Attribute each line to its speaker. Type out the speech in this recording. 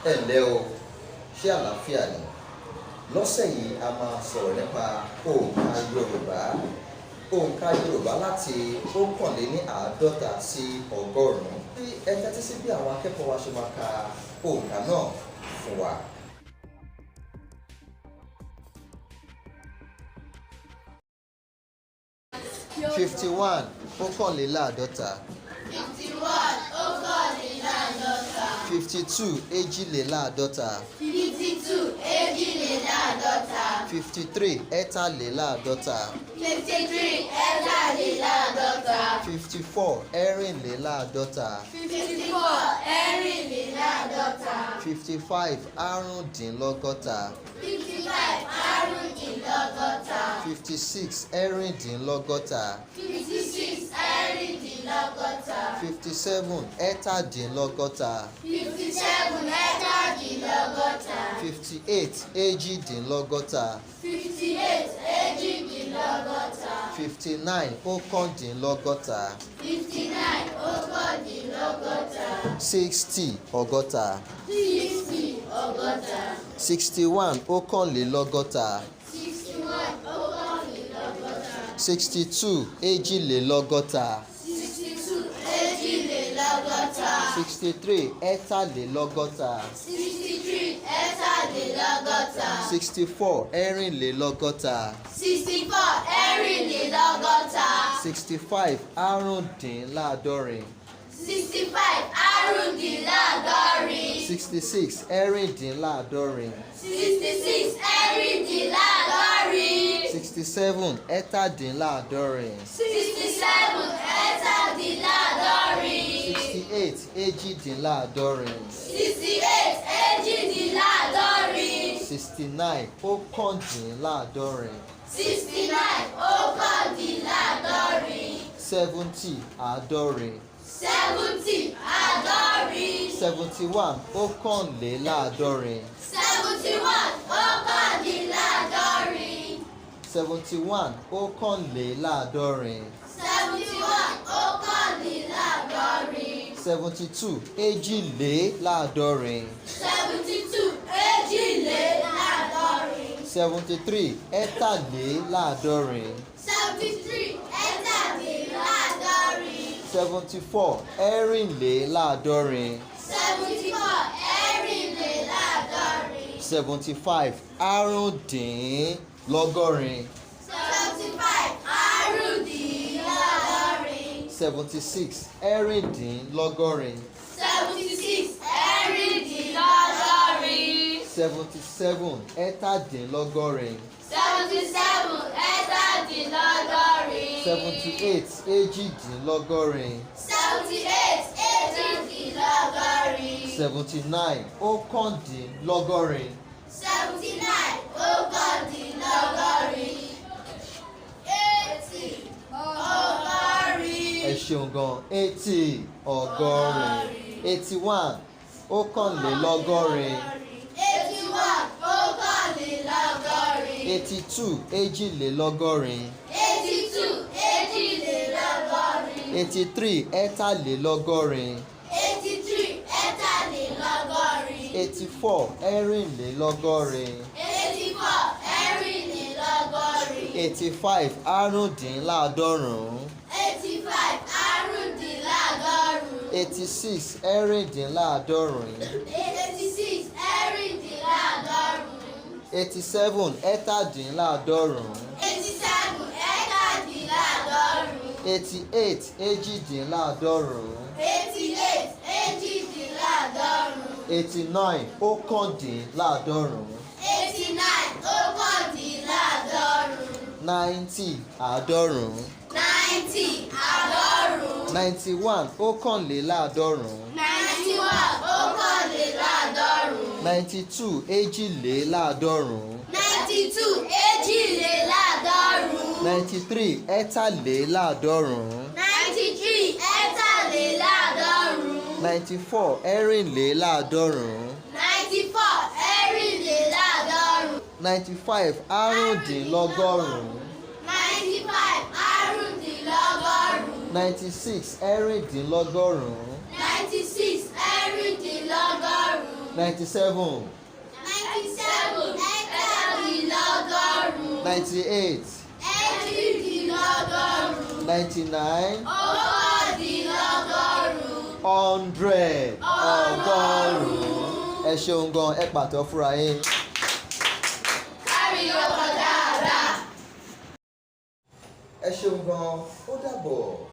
Speaker 1: Ẹ ǹlẹ́ o, ṣé àlàáfíà ni? Lọ́sẹ̀ yìí, a máa sọ̀rọ̀ nípa òǹkà Yorùbá. Òǹkà Yorùbá láti 51 sí 100. Bí ẹ tẹ́tí sí bí àwọn akẹ́kọ̀ọ́ wa ṣe máa ka òǹkà náà fún wa. 51, 51.
Speaker 2: 51, 51.
Speaker 1: 52, 52.
Speaker 2: 52, 52.
Speaker 1: 53, 53.
Speaker 2: 53, 53.
Speaker 1: 54, 54.
Speaker 2: 54, 54.
Speaker 1: 55, 55.
Speaker 2: 55, 55.
Speaker 1: 56, 56.
Speaker 2: 56, 56.
Speaker 1: 57, 57.
Speaker 2: 57, 57.
Speaker 1: 58, 58.
Speaker 2: 58, 58.
Speaker 1: 59, 59.
Speaker 2: 59, 59.
Speaker 1: 60, 60.
Speaker 2: 60, 60.
Speaker 1: 61, 61.
Speaker 2: 61, 61.
Speaker 1: 62, 62.
Speaker 2: 62, 62.
Speaker 1: 63, 63.
Speaker 2: 63, 63.
Speaker 1: 64, 64.
Speaker 2: 64, 64.
Speaker 1: 65, 65.
Speaker 2: 65, 65.
Speaker 1: 66, 66.
Speaker 2: 66, 66.
Speaker 1: 67, 67.
Speaker 2: 67, 67.
Speaker 1: 68, 68.
Speaker 2: 68, 68.
Speaker 1: 69, 69.
Speaker 2: 69, 69.
Speaker 1: 70, 70.
Speaker 2: 70, 70.
Speaker 1: 71, 71.
Speaker 2: 71, 71.
Speaker 1: 71, 71.
Speaker 2: 71, 71.
Speaker 1: 72, 72.
Speaker 2: 72, 72.
Speaker 1: 73, 73.
Speaker 2: 73, 73.
Speaker 1: 74, 74.
Speaker 2: 74, 74.
Speaker 1: 75, 75.
Speaker 2: 75, 75.
Speaker 1: 76, 76.
Speaker 2: 76, 76.
Speaker 1: 77, 77.
Speaker 2: 77, 77.
Speaker 1: 78, 78.
Speaker 2: 78, 78.
Speaker 1: 79, 79.
Speaker 2: 79, 79. 80, 80.
Speaker 1: Ẹ ṣeun gan. 80, 80. 81, 81.
Speaker 2: 81, 81.
Speaker 1: 82, 82.
Speaker 2: 82, 82.
Speaker 1: 83, 83.
Speaker 2: 83, 83.
Speaker 1: 84, 84.
Speaker 2: 84, 84.
Speaker 1: 85, 85.
Speaker 2: 85, 85.
Speaker 1: 86, 86.
Speaker 2: 86, 86.
Speaker 1: 87, 87.
Speaker 2: 87, 87.
Speaker 1: 88, 88.
Speaker 2: 88, 88.
Speaker 1: 89, 89.
Speaker 2: 89, 89.
Speaker 1: 90, 90.
Speaker 2: 90, 90.
Speaker 1: 91, 91.
Speaker 2: 91, 91.
Speaker 1: 92, 92.
Speaker 2: 92, 92.
Speaker 1: 93, 93.
Speaker 2: 93, 93.
Speaker 1: 94, 94.
Speaker 2: 94, 94.
Speaker 1: 95, 95.
Speaker 2: 95, 95.
Speaker 1: 96, 96.
Speaker 2: 96, 96.
Speaker 1: 97.
Speaker 2: 97, 97.
Speaker 1: 98.
Speaker 2: 98.
Speaker 1: 99.
Speaker 2: 99.
Speaker 1: 100, 100. Ẹ ṣeun gan, ẹ pàtẹ́wọ́ fúnra yín.
Speaker 2: Kárí ọkọ̀ dáadáa.
Speaker 1: Ẹ ṣeun gan, ó dàbọ̀.